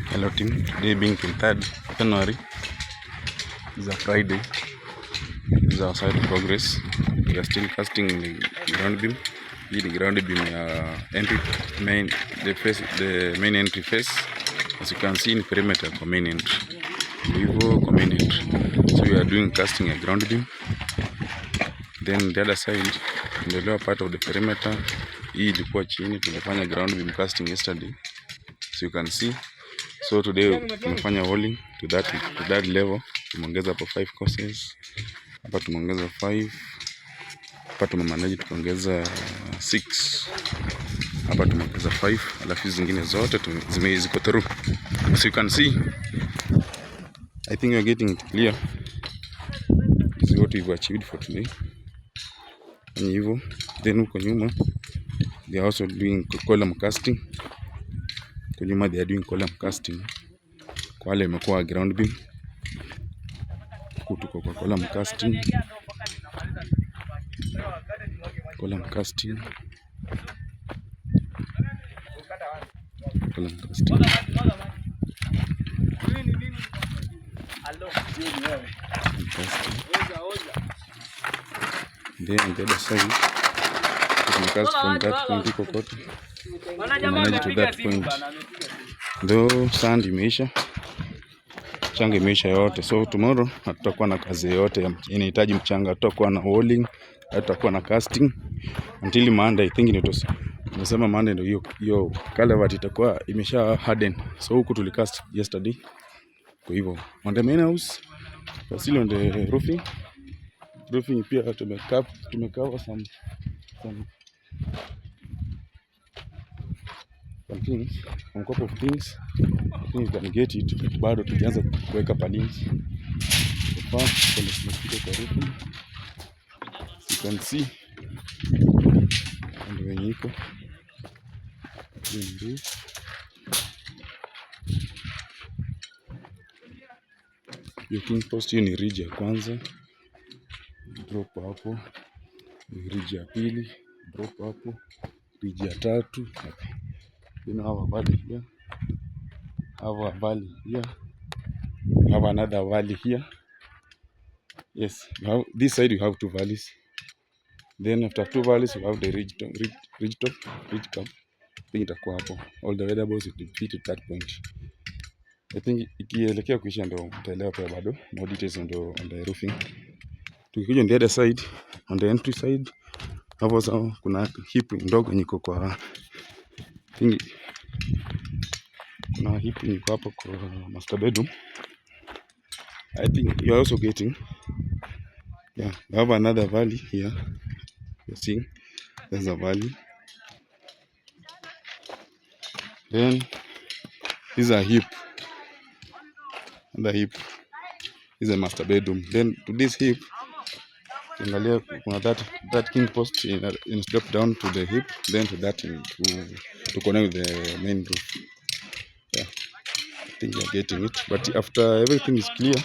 Hello team, today being 23rd January, is a Friday. This is our side progress. We are still casting the ground beam. Hii ni ground beam entry main, the main entry face. As you can see in perimeter for main entry. For main entry. So we are doing casting a ground beam. Then the other side, in the lower part of the perimeter, hii ilikuwa chini, tumefanya ground beam casting yesterday. So you can see. So today tumefanya walling to that level. Tumeongeza hapo 5 courses. Hapa tumeongeza 5. Hapa tumemanage tukaongeza 6. Hapa tumeongeza 5. Alafu zingine zote ziko through. So you can see, I think you're getting it clear. This is what we've achieved for today. And hivyo, then huko nyuma they are also doing column casting. Huko nyuma they are doing column casting. Kwa wale imekuwa ground beam, tuko kwa column casting. Column casting. Column casting. Then on the other side, we cast from that point to kokote. Manage to that point. Though sand imeisha, mchanga imeisha yote. So tomorrow hatutakuwa na kazi yote inahitaji mchanga. Hatutakuwa na walling, hatutakuwa na casting until Monday. I think nimesema Monday ndio hiyo culvert itakuwa imesha harden. So huku tulicast yesterday. Kwa hivyo on the main house, still on the roofing pia tumecover some things, on top of things. I think you can get it. Bado tukianza kuweka palings. So far tumefika kwa roofing. You can see ndio wenye iko hiyo king post. Hiyo ni ridge ya kwanza, drop hapo. Ridge ya pili, drop hapo. Ridge ya tatu, you know, have a valley here, have a valley here, have another valley here. Yes, you have this side, you have 2 valleys. Then after 2 valleys, you have the ridge cap. I think itakuwa hapo. All the variables will fit at that point. I think ikielekea kuisha ndio utaelewa pia bado more details on the roofing. Tukikuja on the other side, on the entry side, hapo sawa kuna hip ndogo niko kwa thingi. Kuna hip niko hapo kwa master bedroom. I think you are also getting, yeah, we have another valley here. You see, there's a valley. Then this is a hip. And the hip is a master bedroom. Then to this hip, angalia kuna that king post in step down to the hip, then to that to connect with the main roof. Yeah, I think you're getting it. But after everything is clear,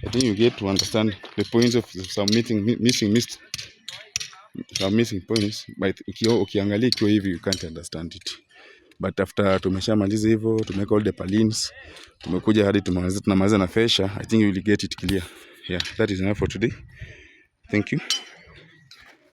I think you get to understand the points of some missing points. But ukiangalia ikiwa hivi you can't understand it. But after tumeshamaliza hivyo, tumeka all the palings, tumekuja hadi tunamaliza na fascia, I think you will get it clear. Yeah, that is enough for today. Thank you.